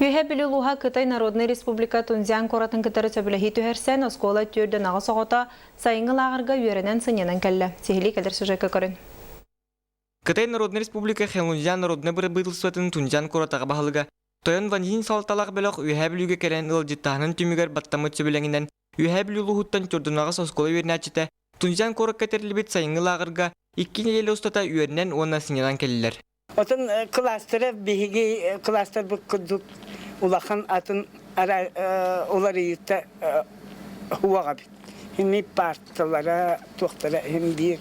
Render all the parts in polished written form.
Үөһээ Бүлүү улууһа Кытай Народнай Республика Тунцзян куоратын кытары сөбүлэһии түһэрсэн, оскуола 48 оҕото сайыҥҥы лааҕырга үөрэнэн сынньанан кэллэ. Сиһилии кэлэр сюжекка көрүн. Кытай Народнай Республика Хэлунцзян Народнай бырабыыталыстыбатын Тунцзян куорат аҕа баһылыга Тойон Ваньин салалталаах бөлөх Үөһээ Бүлүүгэ кэлэн ыалдьыттааһынын түмүгэр баттаммыт сөбүлэҥинэн Үөһээ Бүлүү улууһуттан Чордунаҕас оскуола үөрэнээччитэ Тунцзян куоракка тэриллибит сайыҥҥы лааҕырга 2 нэдиэлэ устата үөрэнэн уонна сынньанан кэллилэр. Отон кластера биһиги кластербыт курдук улахан атын уларыйыыта уоҕа эбит. Ими парталара туохтара иһин биир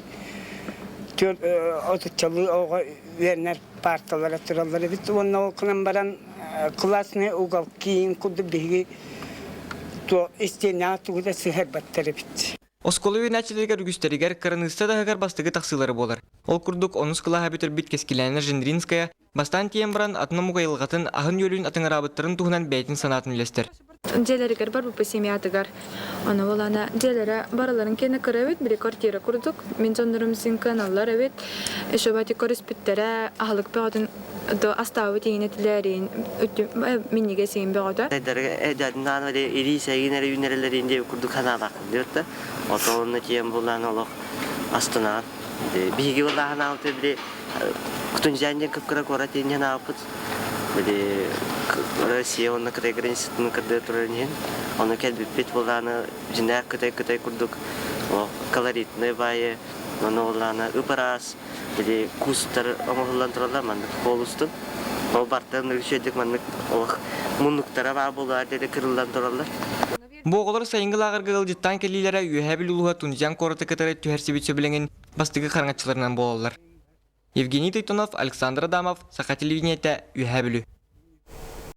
отуччалыы оҕо үөрэнэр парталара тураллар эбит. Уонна ол гынан баран классный уголки курдук биһиги истиэнэҕэ тугу да сыһыарбаттар эбит. Оскуола үөрэнээччилэригэр үгүстэригэр кыраныысса таһыгар бастакы тахсыылара буолар. Ол курдук, онус кылааһы бүтэрбит Кэскилээнэ Жендринская бастаан тиийэн баран атын омук айылҕатын, аһын-үөлүн атыҥыраабыттарын туһунан бэйэтин санаатын үллэстэр. Дьиэлэригэр барбыппыт семьятыгар. Ону буолана дьиэлэрэ барыларын киэнэ кыра эбит, били квартира курдук. Мин дьоннорум син кыаналлар эбит. Еще бати көрүспүттэрэ, аһылык бөҕөтүн астаабыт иҥин этилэрин, минньигэс иҥин бөҕөтө. Эдэрнаан илии сэгин эрэ үүнэрэлэрин диэ курдук санаалаахпын диэбит Отонно тиэн булаан олох астынаан. Биһиги булааһын аалты били Кутунжан диэн кыпкыра куорат иһин аалпыт. Били Россия уонна Кытай границатын кырдыы турар иһин. Ону кэлбиппит булааны дьинээх Кытай Кытай курдук колоритный баайы ону булааны ып-ыраас били кустар оҥоһуллан тураллар маннык холустун. Ол бартан үчүгэйдик маннык олох муннуктара баа буолуар диэри кырыллан тураллар. Бу оҕолор сайыҥҥы лааҕырга ыалдьыттаан кэлиилэрэ Үөһээ Бүлүү улууһа Тунцзян куораты кытары түһэрсибит сөбүлэҥин бастакы хараҥаччыларынан буолаллар. Евгений Тойтонов, Александр Адамов, Саха телевидениетэ, Үөһээ Бүлүү.